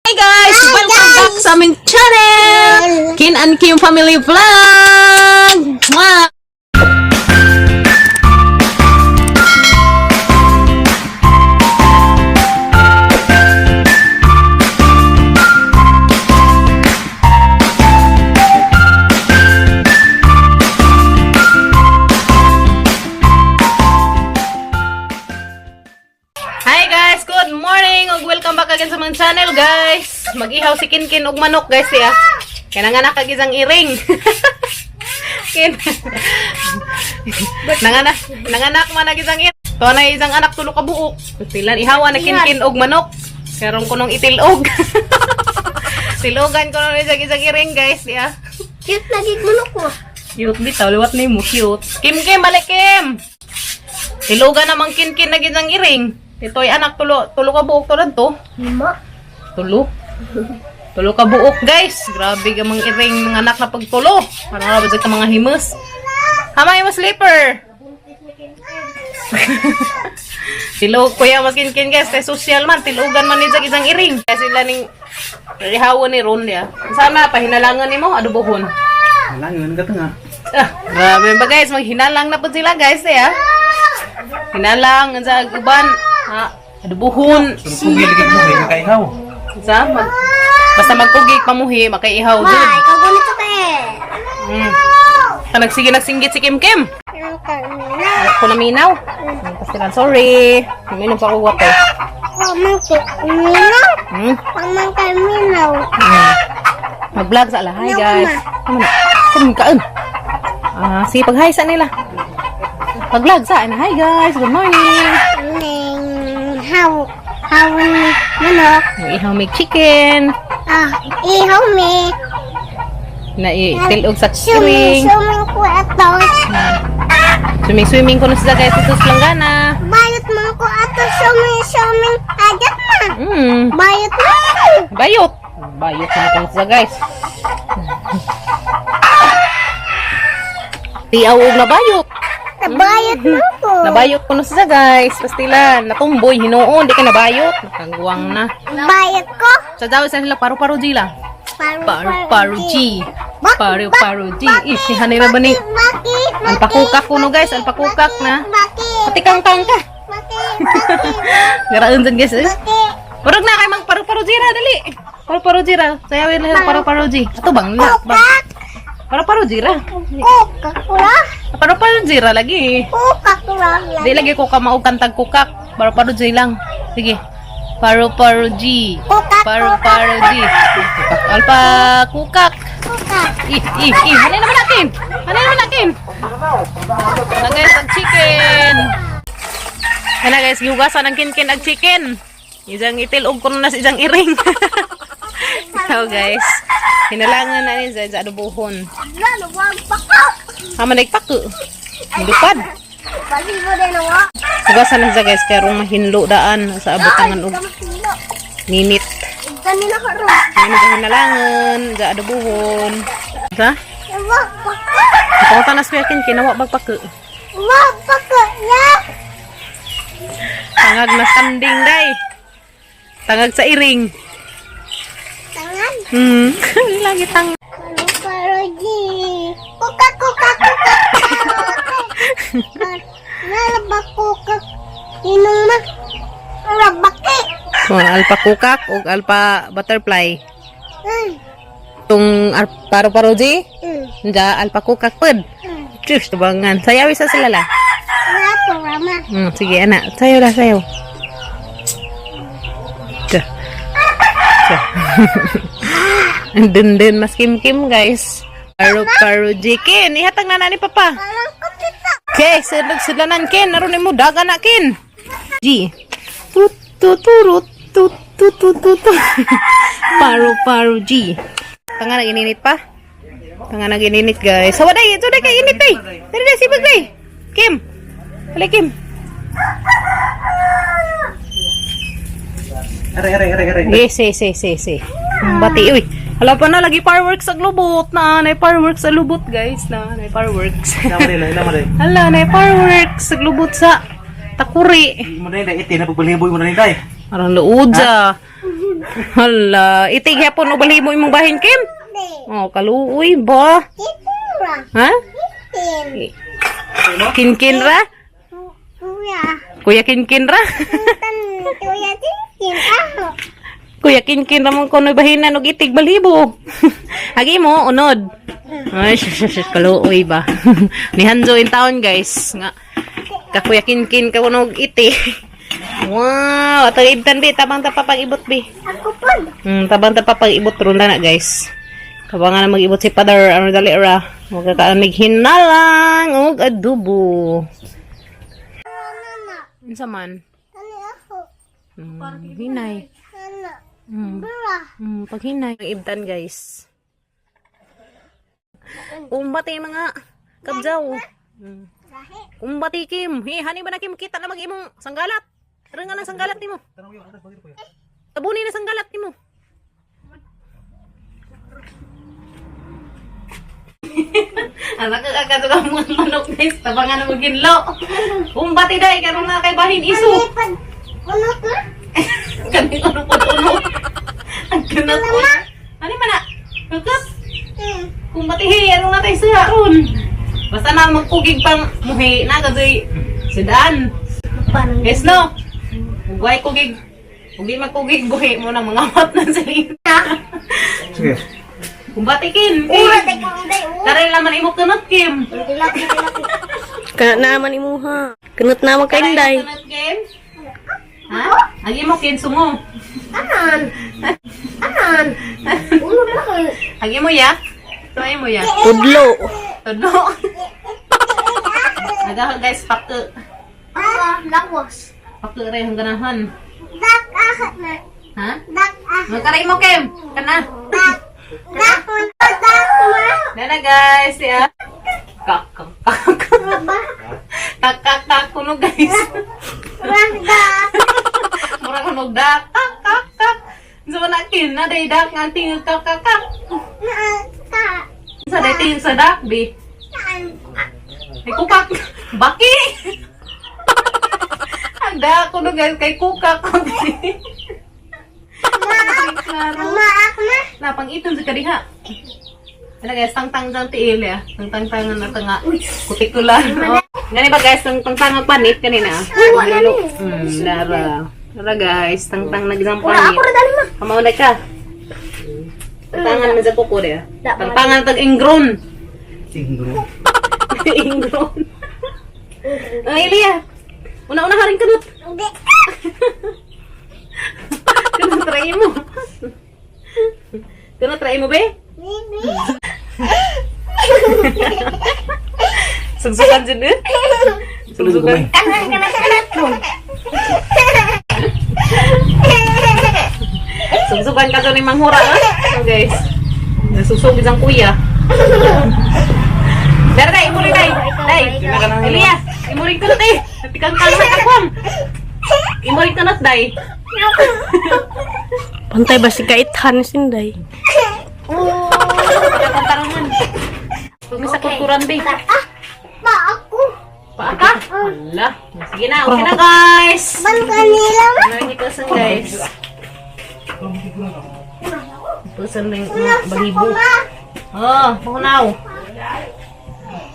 Hi guys! Welcome back sa aming channel! Kin and Kim Family Vlog! Mwah! Hi guys! Good morning! Ug welcome back again sa mga channel, guys! Mag-ihaw si Kinkin og manok, guys, siya. Kaya nanganak kag isang iring. Kin. Nanganak, nanganak man ag isang iring. To na isang anak tulo ka buok. Sila ihawa na Kinkin og manok. Karon ko nung itilog. Tilogan ko nung isang isang iring, guys, siya. Cute na gig manok mo. Cute bitaw, liwat na mo cute. Kim Kim, balik Kim. Tilugan namang Kinkin na gisang iring. Titoy anak tulo tulo ka buok tulad to. Lima. Tulo. Tulo ka buok, guys. Grabe ka mang iring mga anak na pagtulo. Parang nga ka mga himus. Hamay mo sleeper. Tilog kuya mas Kinkin, guys, kay social man tilugan man ni sa isang iring. Kaya sila ning rihawon ni Ron ya. Sana pahinalangan nimo adubohon. Halangan ka nga. Ah, grabe ba guys, maghinalang na po sila, guys, eh, ah. Hinalang sa uban, ha, adubuhon. Kung giligid mo, hindi makaihaw. Sa mag basta magkugi pamuhi, makaihaw Ma, jud. ikaw ganito ka eh. Ka nagsige nagsinggit si Kim Kim. Ang kamina. Ako na minaw. Kasi sorry. Minom pa ako water. Pamang kaminaw. Pamang kaminaw. Mag-vlog sa ala. Hi guys. Ano na? Kum kaon. Ah, sige pag-hi sa nila. Pag-vlog sa ana. Hi guys, good morning. Ning how how ni manok. Ihaw may chicken. Ah, ihaw mi. Na itilog sa Swimming, ring. swimming ko ato. Swimming swimming ko na sila, guys, ito sa langgana. Bayot man ko ato swimming swimming ajat na. Bayot na. Bayot. Bayot na ko sila, guys. Tiaw og nabayot. Bayot man ko. Nabayot ko na sila, guys. Pastilan, natumboy hinuon di ka nabayot. Nakaguwang na. Bayot ko. Sa daw sa sila paru-paro G lang. Paru Paru-paro G. Paru-paro G. Ih, si Hanira ba ni? Bakit? Alpakukak kuno, guys, alpakukak na. Bakit? Pati kang kang ka. Bakit? Bakit? Garaon dyan, guys. Eh. Bakit? Murag na kay mang paru-paro G ra, dali. Paru-paro G ra. Sayawin lang paru-paro G. Ato bang na? Kukak. Paru-paro G ra. Kukak ra. Paru-paro G ra lagi. Kukak ra. Di lagi ko ka maog kantag kukak. Paru-paro G lang. Sige. Paru-paro G. Kukak. Paru-paro G. Kukak alpa kukak. Kukak. Ih, ih, ih. Hanay naman natin. Hanay naman natin. Na guys, ang chicken. Ana guys, gihugasan ang kinkin ang chicken. Isang itilog ko na sa isang iring. Ito guys. Hinalangan na ni sa adubuhon. Lalo, wag pa ka. Hama nagpako. Lupad. Bali mo din wa. Hugasan na siya, guys, kay rong mahinlo daan sa abutangan og Kamasilo. ninit. Dami na karon. Ano ka hinalangan sa adubuhon. Sa? Wag pa ka. Pangutan na siya kin kinawa bagpako. Wag pa ka. Ya. Tangag na standing day. Tangag sa iring. Tangan. Lagi tang. Paru paru ji. Kukak kukak kukak. Nalaba kukak. Inong ma. Rabaki. Mga alpa kukak o alpa butterfly. Tung paro-paro ji, ja alpa kukak pud. Tiyush, tubangan. Sayaw isa sila la. Rapo rama. Sige, ana. Sayaw la, sayaw. Tiyuh. Tiyuh. Dun dun, mas kim-kim, guys. Paro-paro ji. Kin, ihatag na na ni Papa. Parang kutita. Okay, sudlag sudlanan kin. Naroon mo daga na kin. G. Tut tut turut tut tut tut tut. tut. Paro paro G. Tanga nag-ininit pa? Tanga nag-ininit, guys. Sawa day, ito day kay init day. Dali day sibag day. Kim. Dali Kim. Aray, aray, aray, aray. Eh, si si si si. Bati uy. Hala pa na lagi fireworks sa lubot na. Nay fireworks sa lubot, guys, na. Nay fireworks. Ilama rin, ilama rin. Hala, nay fireworks sa lubot sa Takuri. Mo na rin, iti na pagbaliboy mo na rin, day. Parang luod sa. Hala, itig hapon o balhibo imong bahin, Kim? Di. Oh, kaluoy ba? Kitura. Ha? Kitin. Kinkin ra? Kuya. Kuya kinkin ra? Tan kuya tintin. Aho. Kuya kinkin ra mong kunoy bahinan og itig balhibo. Agi mo unod. Ay, shush, shush, shush, kaluoy ba? Ni Hanzo in town, guys. Nga kakuya kinkin ka kuno og iti. Wow, atong ibtan bi, tabang ta papag-ibot bi. Ako po. Tabang ta papag-ibot ron na guys. Kabangan na mag-ibot si Father, ano dali ra. Magkakaamig hinalang og adobo. Ano? Unsa man? Ano ako? Hinay. Ano? Mm. Bra. Paghinay. Ang ibtan, guys. Kumbati mga kabjaw. Gahi. Kumbati, Kim. Hey, hani ba na Kim? Kita na mag-imong sanggalat. Tara nga ng sanggalat nimo. Tabuni na sanggalat nimo. Anak ka ka mga manok, guys. Tabangan na maginlo. Kumbati day karon na kay bahin isu. Pag unot na. Kani ano po uno. Ang ganat ko. Ano man na? Kakat. Kung batihi, ano na tayo siya ron. Basta na magkugig pang muhi na kadoy sudan. Yes no? Ugway kugig. Ugi magkugig buhi mo na mga mat na sila. Sige. Kung batikin. Ura tay kang day. Tara laman imo kunot, Kim. Kanat naman imuha. Kanat naman kay Inday. Tara imo kunot, Kim. Ha? Agi mo kinso mo. Anan. Anan. Ulo na ko. Agi mo ya? Tuay mo ya. Tudlo. Tudlo. Nagaha guys, pake. Ah, lawas. Pake rin ang ganahan. Dak ahad na. Ha? Dak ahad. Magkaray mo, Kim. Kana. Dak. Dak mo. Dak mo. Nana guys, ya. Kak kak kak. Ba. Kak kak kak kuno guys. Rak dak. Mura kuno dak kak kak kak. Sa na kin na day dak nga tingog kak kak kak. Na ta. Sa day tingog sa dak bi. Saan? Ay kukak. Baki. Ang dak kuno guys kay kukak. Klaro. Maak na. Napang iton sa kadiha. Ano guys, tangtang dyan tiil ya. Tangtang na tanga. Kutikular. Oh. Gani ba guys, tangtang ang panit kanina. Wala ni. Lara. Lara guys, tangtang nagsang Wala panit. ako na dali ma. Kamaw na ka. Tangtangan man sa kuko ya. Tangtangan tag ingron. Ingro. Ingron. Ay, Elia. Una-una haring kanot. Hindi. Kanot try mo. Kanot try mo be? Bibi. Sugsukan dyan eh. Sugsukan. Kanan kanan kanan ko. Sugsukan ka ni Manghura ah. So guys, nasugsug isang kuya. Dara day, imuri day. Day. Elia, imuri ka na day. Natikang ka na kakwang. Imuri ka na day. Pantay ba si kaithan si Inday? Pagkakantarangan. Tumi sa kulturan be. Ah, ba ako. Paa ka? Wala. Sige na, okay na guys. Ban kanila ma. Ano guys? Pusan na yung balibo. Ma. Oh, pakunaw.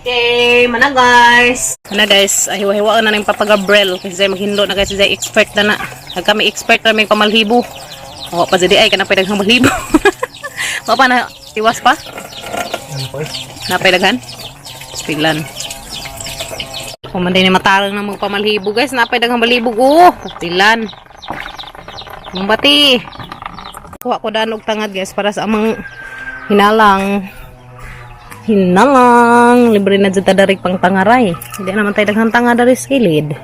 Okay, mana guys. Mana guys, ay hiwa-hiwa na ng Papa Gabriel kasi siya maghindo na guys, siya expert na na. Ag kami expert na may pamalhibo. O pa jadi ay kana pa daghang malhibo. Wa pa na tiwas pa? Ano pa eh? Napay daghan? Piglan. Kung man din ni matarang na magpamalhibo guys, napay daghang malhibo oh. Pastilan. Bati. Kuha ko daan og tangad guys para sa amang hinalang. Hinalang. Libre na dyan tadarik pang tangaray. Hindi naman tayo daghang tanga dari sa kilid.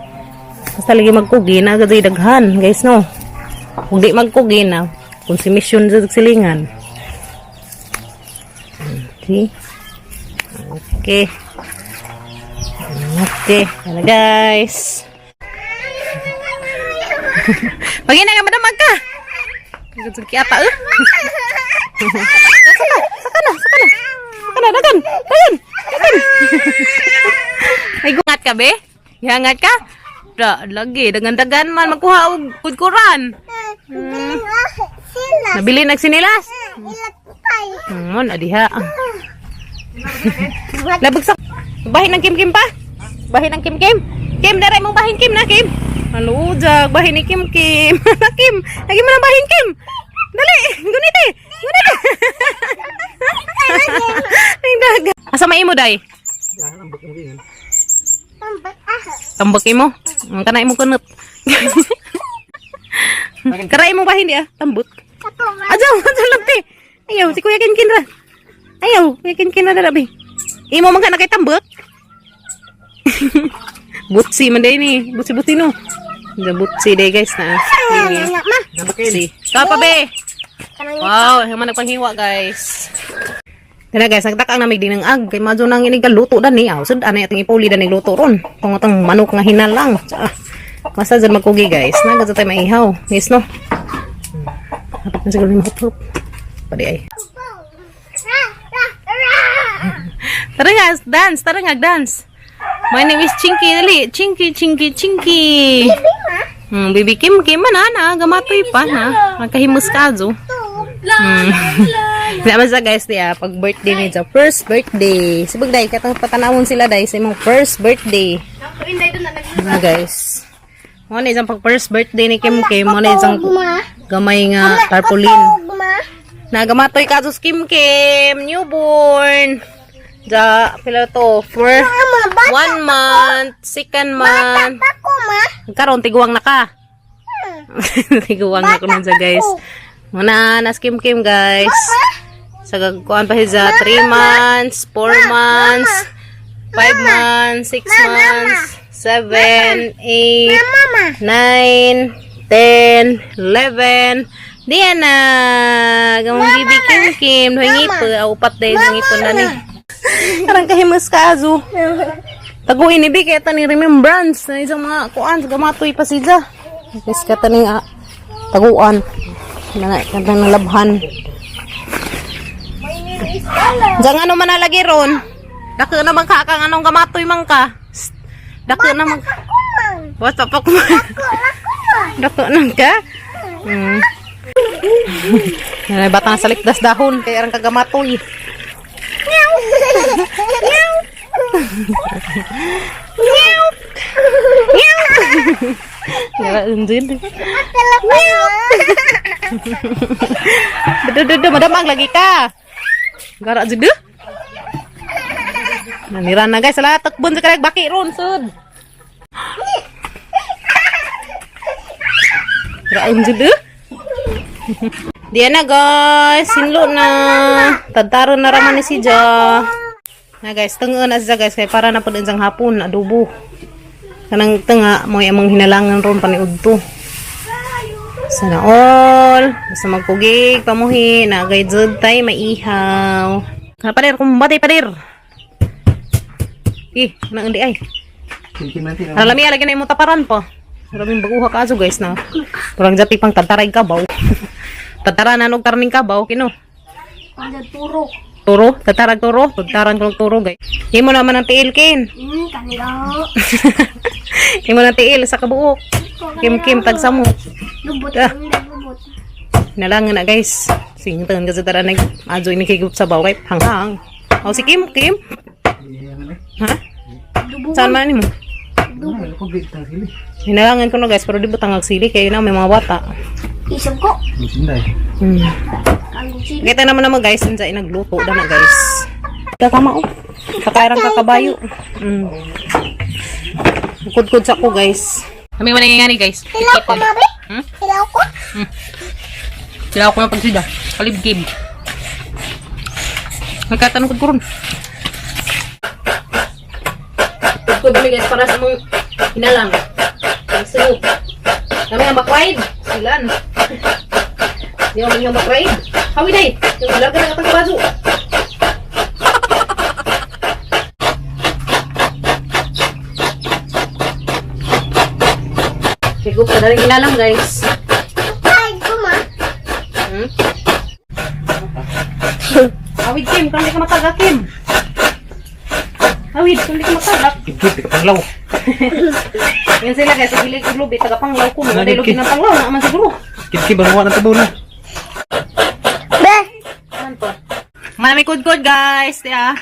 Basta lagi magkugi na agad daghan guys no. Kung di magkugi na, kung si mission sa silingan. See? Okay. Okay. Ano guys? Pagina ka madamag ka. Kagad ata eh. Saka na, saka na, saka na. Saka na, dagan, dagan, dagan. Ay, gungat ka, be? Ihangat ka? Da, lagi, dagan-dagan man, magkuha og kudkuran. Biling ah. Sila. Nabili nagsinilas. Ilagpay. Mo na diha. Labag sa bahin ng Kim Kim pa. Bahin ng Kim Kim. Kim dere mong bahin Kim na Kim. Halo jag bahin ni Kim Kim. Na Kim. Lagi mo na bahin Kim. Dali, gunite. Gunite. Ay daga. Asa may imo day? Yan, ambak mo ganyan. Tambak ah. Tambak imo. Ang kana imo kunot. Karay mo bahin di ah, tambot. Ako ma. Ajaw, ajaw lang te. Ayaw, si Kuya Kinkin ra. Ayaw, Kuya Kinkin ra dara be. Imo man ka na kay tambot. Butsi man day ni, butsi-butsi no. Da butsi day guys na. Ano na ma? Butsi. Kapa be. Kanang Wow, human nagpanghiwa guys. Dana guys, nagtakang namig din ng ag kay madyo nang inig luto dan ni. Aw, sud anay atong ipuli dan luto ron. Kung atong manok nga hinal lang. Tsa. Basta dyan magkugi guys. Nagadto tayo maihaw. Yes no. Hapit na siguro ni mahop. Padi ay. Ra ra ra. Tara nga, dance. Tara nga, dance. My name is Chinky. Dali. Chinky, Chinky, Chinky. Baby Kim, Kim man na. Gamatoy pa na. Magkahimus ka, zo. Naman sa guys niya, pag birthday ni Ja, first birthday. Sibag day, katang patanawon sila day sa imong first birthday. Na guys. Mo na isang pag first birthday ni Kim Kim, mo na isang gamay nga tarpaulin. Tugma. Nagamatoy ka sus Kim Kim, newborn. Ja, pila to? For Ama ba? 1 month, second month. Ako ma. Karon tiguang na ka. Tiguang na kuno sa guys. Muna nas Kim Kim guys. Sa gagkuan pa siya 3 months, 4 months, 5 months, 6 months, 7, 8, Mama. 9, 10, 11. Diyan na. Gamong bibi Kim Kim. Duhay ngipon. Ah, upat days ang ngipon na ni. Karang kahimas ka, Azu. Taguin ni Bi, kaya taning remembrance na isang mga kuan, sa gamatoy pa sila. Kasi ka taning taguan. Na, katang nalabhan. Diyan ano man nalagi ron? Dako na man ka, kang anong gamatoy man ka. Sst. Dako na man. Basta pa ko. Dako na ka. Nanay batang sa likdas dahon kay arang kagamatoy. Meow. Meow. Meow. Ngara unjin. Meow. Duh, duh, duh, madamang lagi ka. Gara jud duh. Nanira na guys, sala takbon sa karag baki ron sud. Gara unjin duh. Diyan na guys, sinlo na. Tadtaron na raman ni si Ja. Na guys, tungo na siya guys kay para na pud isang hapon adobo. Kanang tunga mo among hinalangan ron paniudto. Sana all. Basta magkugig, pamuhi, nagay jud tay maihaw. Kana pader, kumbate pader. Eh, nang indi ay. Kim natin. Para lami lagi na imong taparan pa. Maraming baguha ka aso guys na. Parang jati pang tataray kabaw. Tataran anog karning kabaw kino. Ang turo. Turo, tatarag turo, tataran ko turo guys. Imo naman ang tiil kin. Kanila. Imo na tiil sa kabuok. Kim Kim tagsamo. Lubot. Ah. Lubot. Nalangan na guys. Singtan kasi tara nag ajo ini kay sa baw kay hanghang. Oh si Kim Kim. Ha? Saan man nimo? Ano ko big tang sili. Hinalangan ko na guys pero di butang agsili kay na may mga bata. Isip ko. Sinday. Ang sili. Kita naman naman guys, unsa nagluto na na guys. Kakama oh. Kakairang kakabayo. Kudkod sa ko guys. Kami wala ngani guys. Hilaw ko, mabi. Hmm? Hilaw ko. Sila ako na pagsida. Kalibgib. Nagkatanong ko ron. Kudkod kami guys para sa mong hinalang. Ang sunog. Kami ang bakraid. Silan. Di ako yung bakraid. Hawi day. Yung alam ka na katang baso. Kaya pa na rin hinalang guys. Ay, ko ma. Awid Kim, kung hindi ka mataga Kim. Awid, kung hindi ka mataga. Kim Kim ka panglaw. Yan sila guys, sa gilid kong lubi, taga panglaw ko. Mga Ano, lubi Kim? ng panglaw, naaman siguro. Kim Kim baruwa ng tabo na. Daghan may kudkod, guys. Diya.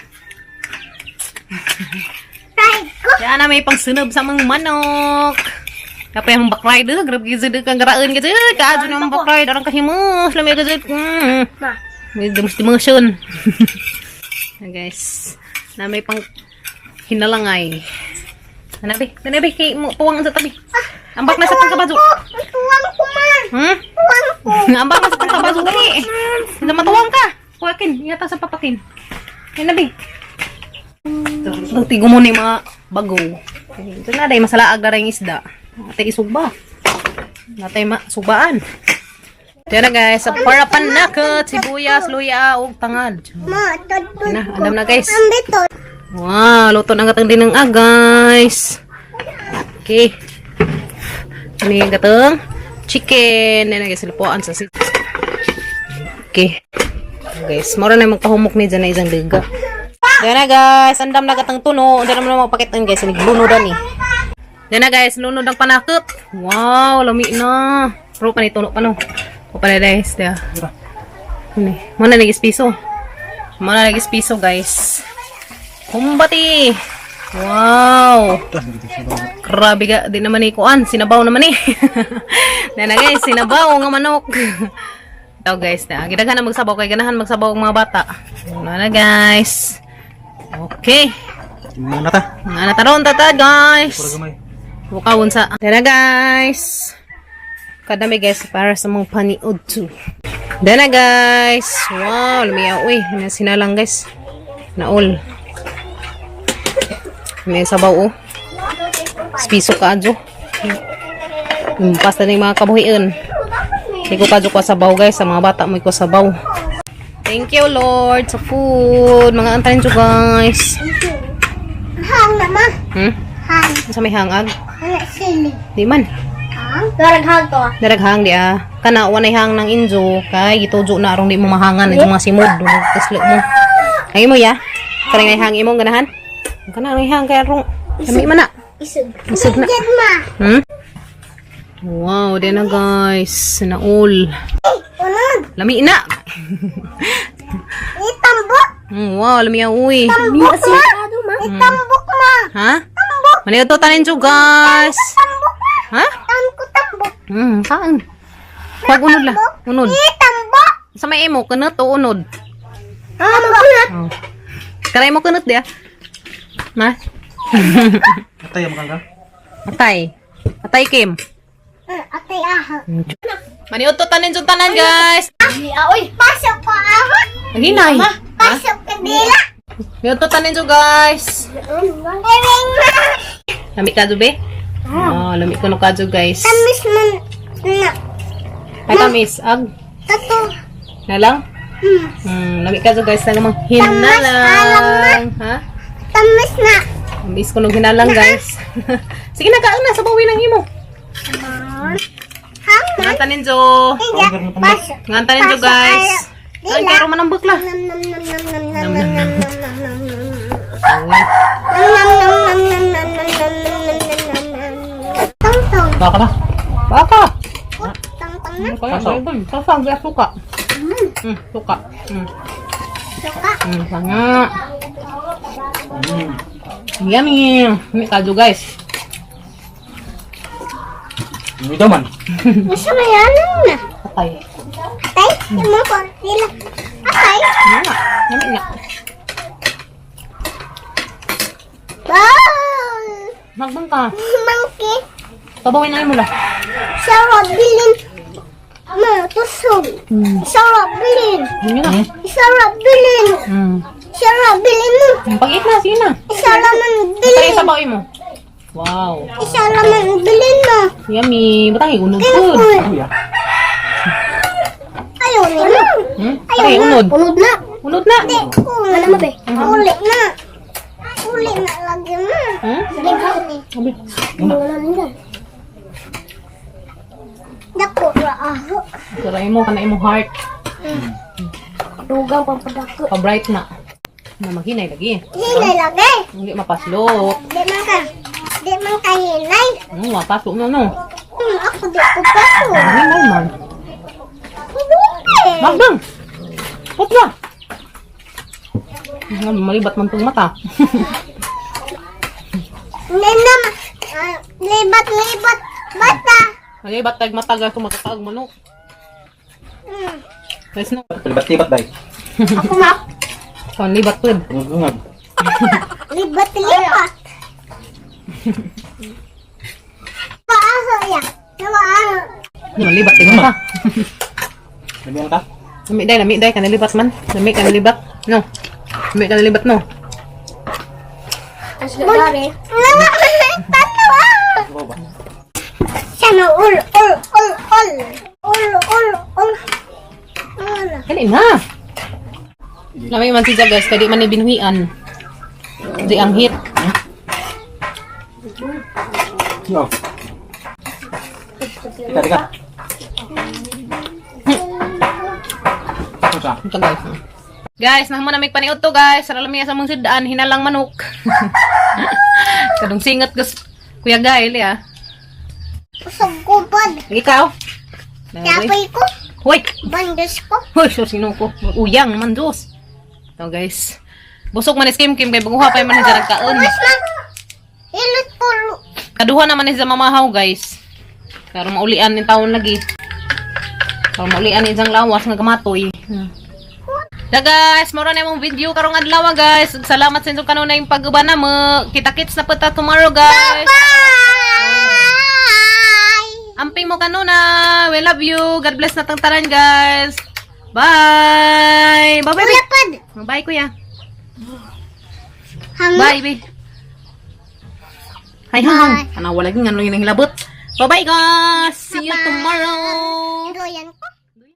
Try ko. Diya na may pangsunob sa mga manok. Kapay ang baklay do, grabe gyud kang garaan gyud. Kaadto na ang baklay, darang kahimus, lami gyud. Ma. May demus-demusion. Ah, guys, na may pang hinalangay. Hanabi, hanabi kay mo tuwang sa tabi. Ambak na sa tangkabazo. Ang tuwang ko, ma. Tuwang ko. Ambak na sa tangkabazo dali. Hindi matuwang ka. Kuwakin, ingatan sa papakin. Hanabi. Tigo mo na yung mga bago. Ito na, dahil masalaag na rin yung isda. Ate isugba. Natay ma sugbaan. Ito na, guys, sa parapanakot, sibuyas, luya, ug tangad. Ma, tudtod Na, ko. alam na, guys. Ang bito. Wow, luto na ang gatang din ng guys. Okay. Ano yung gatang? Chicken. Yan na, guys, lupuan sa si. Okay. Guys, mura na yung magpahumok ni dyan na isang liga. Yan na, guys, andam na gatang tuno. Andam na mapakitan, guys. Naglunod ni. Yan na, guys, lunod ang panakot. Wow, lami na. Pero panituno pa no. O pa na, guys. Diya. Ano eh. Muna nag-ispiso. Muna nag-ispiso, guys. Kumbati! Wow! Grabe ka, di naman ni kuan, sinabaw naman eh. Na na, guys, sinabaw nga manok. Ito, guys, na gidaghan na magsabaw kay ganahan magsabaw ang mga bata. Na na, guys. Okay. Mga na ta. Mga nataron tata, guys. Pura gamay. Bukawon sa. Tara, guys. Kadami, guys, para sa mga paniod to. Dana, guys. Wow, lumiyaw uy. May sinalang, guys. Naol. May sabaw oh. Spiso ka adyo. Pasta na yung mga kabuhian. Hindi ko kadyo ko sabaw, guys. Sa mga bata mo ko sabaw. Thank you, Lord, sa food. Mga antayin nyo, guys. Hang na, ma. Hang. Sa may hangag? Ano, sili. Di man. Hang? Darag hang to, ah. Daraghang di ah. Kana wanay hang ng injo kay gitujo na arong di mo mahangan yung mga simod dulog kaslo mo. Ay mo ya. Kanang ay hang imong ganahan. Kana ay hang kay arong kami man na. Isog. Isog na. Jed, ma. Wow, di na, guys. Naul. Unod. Lami na. Itambok. Wow, lami ah, uy. Tambok, ma. Itambok, ma. Ha? Maniod to tanin jo, guys. Tambok, ma. Ha? Tan ko tambok. Saan? Pag unod la. Unod. Itambok. Sa may imo kunot o unod. Ah, magulat. Oh. Karay mo kunot di ah. Ma? Atay makan ka. Atay. Atay, Kim. Atay aha. Maniod to tanin yung tanan, guys. Oy, pasok ko aha. Naginay. Pasok ka dila. Maniod to tanin yung guys. Ewing ma. Lami ka be? Oh, lami ko no kadyo, guys. Tamis man na. Ay tamis ag Tato. na lang. Lami ka guys na namang hinalang. Ha? Tamis na. Tamis ko nung hinalang, guys. Sige na, kaon na sa bawi ng imo. Hang man. Nga tanin jo. Iya, pasok. Nga tanin jo, guys. Ay, karo man ang bukla. Nam nam nam nam nam nam nam nam nam nam nam nam. Uy. Nam nam nam nam nam nam nam nam nam nam nam nam. Tong tong. Baka ba? Baka. Tong tong na. Ano kaya? Sasang, kaya suka. Suka. Suka. Sanga. Yummy. May kado, guys. Hindi daw man. Masa may ano na? Atay. Atay, imo ko dila. Atay. Nga. Yummy na. Wow! Magbang ka. Monkey. Tabawin na mo la. Sarap bilin. Ma, tusog. Sarap bilin. Yun na. Sarap bilin. Sarap bilin mo. Pag-eat na, sige na. Sarap man Try bilin. sa bawin mo. Wow. Sarap man bilin mo. Yummy. Batang unod po. Uy, Kuya. ayaw ni mo. Patay, unod. Unod na. Unod na. Di, uli. Ano ba? Uli na. Uli na lagi mo. Hmm? Abi. Dako ra aho. Try mo, kana imo heart. Dugang pampadako. Pa-bright na. Na maghinay lagi. Hinay lagi. Hindi mapaslot. Di man ka. Di man ka hinay. Mapasok na no. Ako di ko paso. Mahinay man. Hindi. Magdang! Put na! Nga, malibat man tong mata. Nina, ah, libat, libat, bata. Malibat tag mata guys, kung makataag manok. Guys, no. Palibat-libat bay. Ako ma. So, libat pud. Ngag. Libat, libat. Paaso ya. Nawa. Di malibat tingnan pa. Lamian ka? Lami day, lami day kanalibat man. Lami kanalibat. No. Lami kanalibat no. Nawa, tatawa. Ikaw ba? Sana ul, ul, ul, ul. Ul, ul, ul. Ul. Dali na. Lami man siya guys, kay di man ni binuhian. Di ang hit. No. Tika, tika. Ano siya? Ito guys. Guys, nahimo na may paniud to guys. Sa lami sa mong sidaan hinalang manok. Kadong singot guys. Kuya Gail ya. Usog ko pod. Ikaw. Tapay ko. Hoy. Bandas ko. Hoy, sure sino ko. Uyang man dos. So guys. Busog man is Kim Kim kay baguha pa man siya nagkaon. Mas man. Ilot ko. Kaduha naman is sa mamahaw guys. Karon maulian ni taon lagi. Karon maulian ni isang lawas nga gamatoy. Da guys, mao ra na imong video karong adlaw guys. Salamat sa inyong kanunay pag-uban na mo. Kita-kits na po ta tomorrow guys. Bye! Amping mo kanuna. We love you. God bless na tang tanan guys. Bye. Bye bye. Kuya pod. Bye kuya. Hang. Bye bye. Hi hang. Ana wala gyud ngano yung hilabot. Bye bye guys. See you tomorrow. Royan ko.